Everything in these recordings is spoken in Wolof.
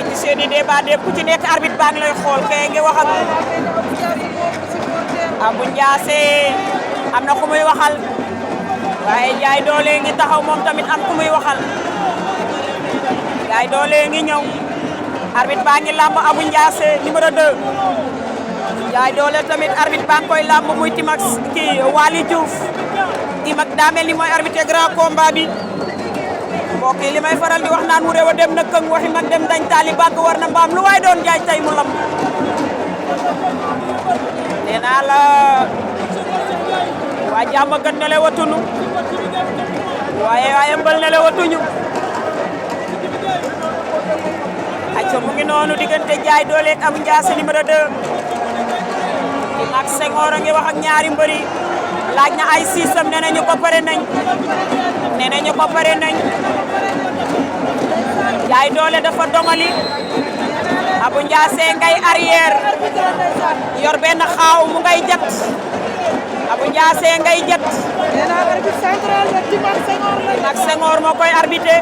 ci seeni débat de ku ci nekk arbitre baa ngi lay xool kee ngi wax ak Abou Ndiassé am na ku muy waxal waaye Ndiaye Dollé ngi taxaw moom tamit am ku muy waxal Ndiaye Dollé ngi ñëw arbitre baa ngi làmb Abou Ndiassé numéro 2 Ndiaye Dollé tamit arbitre baa ngi koy làmb muy Timax kii Waly Diouf Timax daa mel ni mooy arbitre grand combat bi mbokk yi li may faral di wax naan mu réew a dem na këng waxi mag dem dañ taali bàgg war na mbaam lu waay doon jaay tay mu lam nee naa la waa jàmm gën ne le watunu waaye mbal ne le watuñu acca mu ngi noonu diggante Ndiaye Dollé ak Abou Ndiassé numéro 2 Timax Senghor a ngi wax ak ñaari mbëri laaj na ay siisam nee nañu ko pare nañ Ndiaye Dollé dafa dongali Abou Ndiassé ngay arrière yor benn xaaw mu ngay jat Abou Ndiassé ngay jat Timax Senghor moo koy arbitré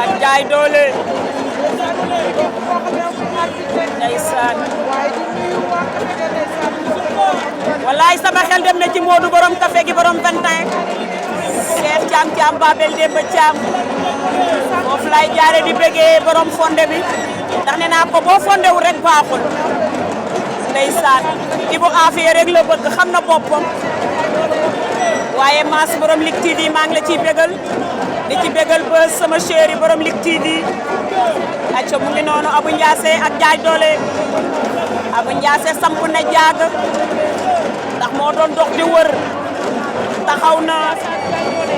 ak Ndiaye Dollé ndeysaan wallaay sama xel dem na ci Modou borom café gi borom 21 Cheikh Thiam Babel Demba Thiam foofu lay jaare di bëggee borom fonde bi ndax nee naa ko boo fonde wu rek baaxul ndeysaan Ibu Afia rek la bëgg xam na boppam waaye Mass borom Lik TV maa ngi la ciy bëggal di ci bëggal ba sama chéri borom Lik TV acca mu ngi noonu Abou Ndiassé ak Ndiaye Dollé Abou Ndiassé samp na jaag ndax moo doon dox di wër taxaw na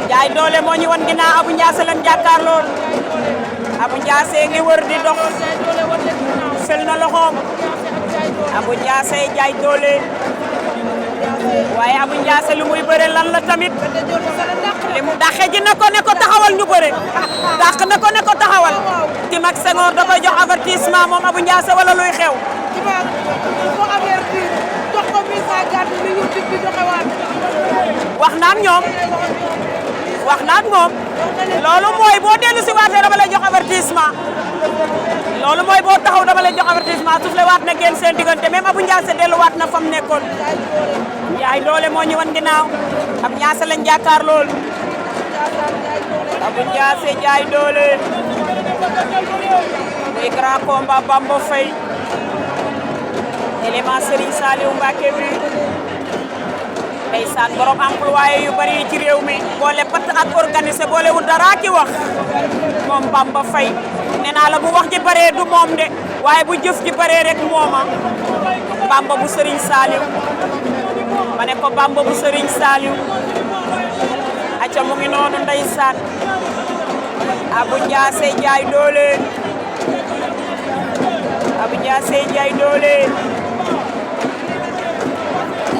Ndiaye Dollé moo ñu wan ginnaaw Abou Ndiassé lan jàkkaarloo Abou Ndiassé ngi wër di dox fel na loxoom Abou Ndiassé Ndiaye Dollé waaye Abou Ndiassé lu muy bëre lan la tamit li mu dàqe ji na ko ne ko taxawal ñu bëre dàq na ko ne ko taxawal Timax Senghor da koy jox avertissement moom Abou Ndiassé wala luy xew wax na ak moom loolu mooy boo dellu si waatee dama lay jox avertissement loolu mooy boo taxaw dama lay jox avertissement soufflé waat na génn seen diggante même Abou Ndiassé dellu waat na fa mu nekkoon Ndiaye Dollé moo ñu wan ginnaaw Abou Ndiassé lañ jàkkaar lool Abou Ndiassé Ndiaye Dollé muy grand combat Bamba Faye élément Serigne Saliou Mbacké bi ndeysaan borom employé yu bari ci réew mi boole pat ak organisé boole wu dara ci wax moom Bamba Faye nee naa la bu wax ji bëree du moom de waaye bu jëf ji bëree rek mooma Bamba bu Serigne Saliou ma ne ko Bamba bu Serigne Saliou acca mu ngi noonu ndeysaan Abou Ndiassé Ndiaye Dollé Abou Ndiassé Ndiaye Dollé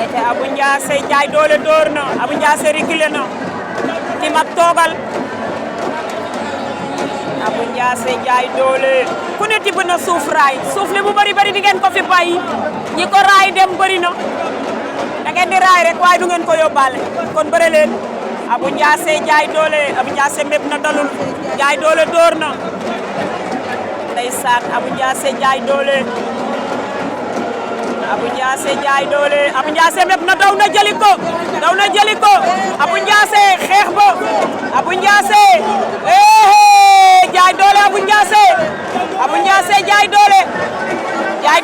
ete Abou Ndiassé Ndiaye Dollé door na Abou Ndiassé reculé na Timax toogal Abou Ndiassé Ndiaye Dollé ku ne tibb na suuf raay suuf li mu bari di ngeen ko fi bàyyi ñi ko raay dem bari na da ngeen di raay rek waaye du ngeen ko yóbbaale kon bëre leen Abou Ndiassé Ndiaye Dollé Abou Ndiassé mépp na dalul Ndiaye Dollé door na ndeysaan Abou Ndiassé Ndiaye Dollé Abou Ndiassé Ndiaye Dollé Abou Ndiassé mépp na daw na jëli ko Abou Ndiassé xeex ba Abou Ndiassé Ndiaye Dollé Abou Ndiassé Ndiaye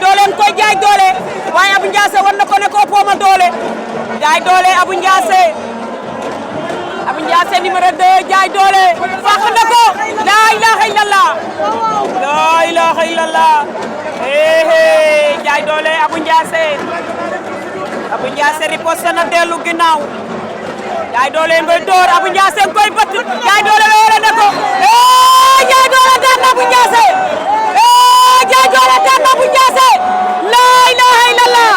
Dollé koy Ndiaye Dollé waaye Abou Ndiassé war na ko ne ko pooma doole Ndiaye Dollé Abou Ndiassé numéro 2 Ndiaye Dollé fàq na ko la ilaha illallah Ndiaye Dollé Abou Ndiassé riposte na dellu ginnaaw Ndiaye Dollé ngoy door Abou Ndiassé koy bëtt Ndiaye Dollé wéere na ko Ndiaye Dollé daan na Abou Ndiassé Ndiaye Dollé daan na Abou Ndiassé la ilaha illallah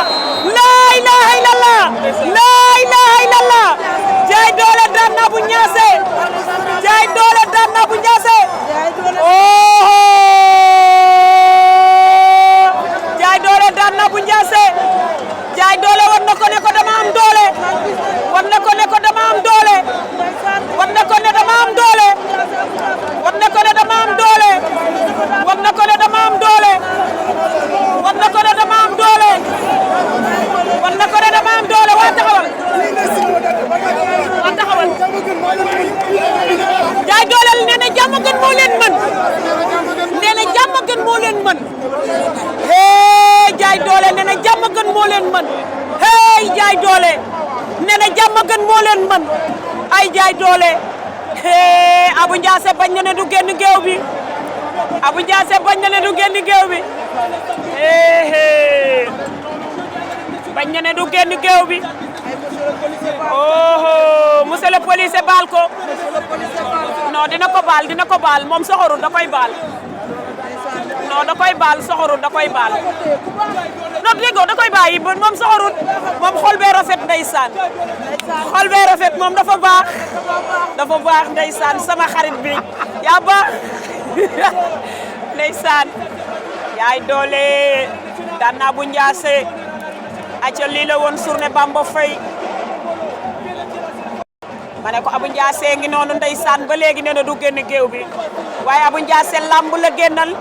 Ndiaye Dollé daan na Abou Ndiassé Ndiaye Dollé daan na Abou Ndiassé Ndiaye Dollé daan na Abou Ndiassé Ndiaye Dollé war na ko ne ko dama am doole war na ko ne ko dama am doole hey jaay doole nee na jàmm gën moo leen mën hey jaay doole nee na jàmm gën moo leen mën ay jaay doole hey Abou Ndiassé bañ na ne du génn géew bi Abou Ndiassé bañ na ne du génn géew bi hey bañ na ne du génn géew bi oh monsieur le policier baal ko non dina ko baal moom soxorul da koy baal non da koy baal soxorul da koy baal non déggoo da koy bàyyi moom soxorul moom xol bee rafet ndeysaan xol bee rafet moom dafa baax ndeysaan sama xarit bi yaa baax ndeysaan yaay doole daan na Abou Ndiassé acca lii la woon journée Bamba Faye ma ne ko Abou Ndiassé ngi noonu ndeysaan ba léegi nee na du génn géew bi waaye Abou Ndiassé lamb la génnal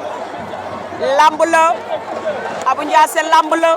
lamb la Abou Ndiassé lamb la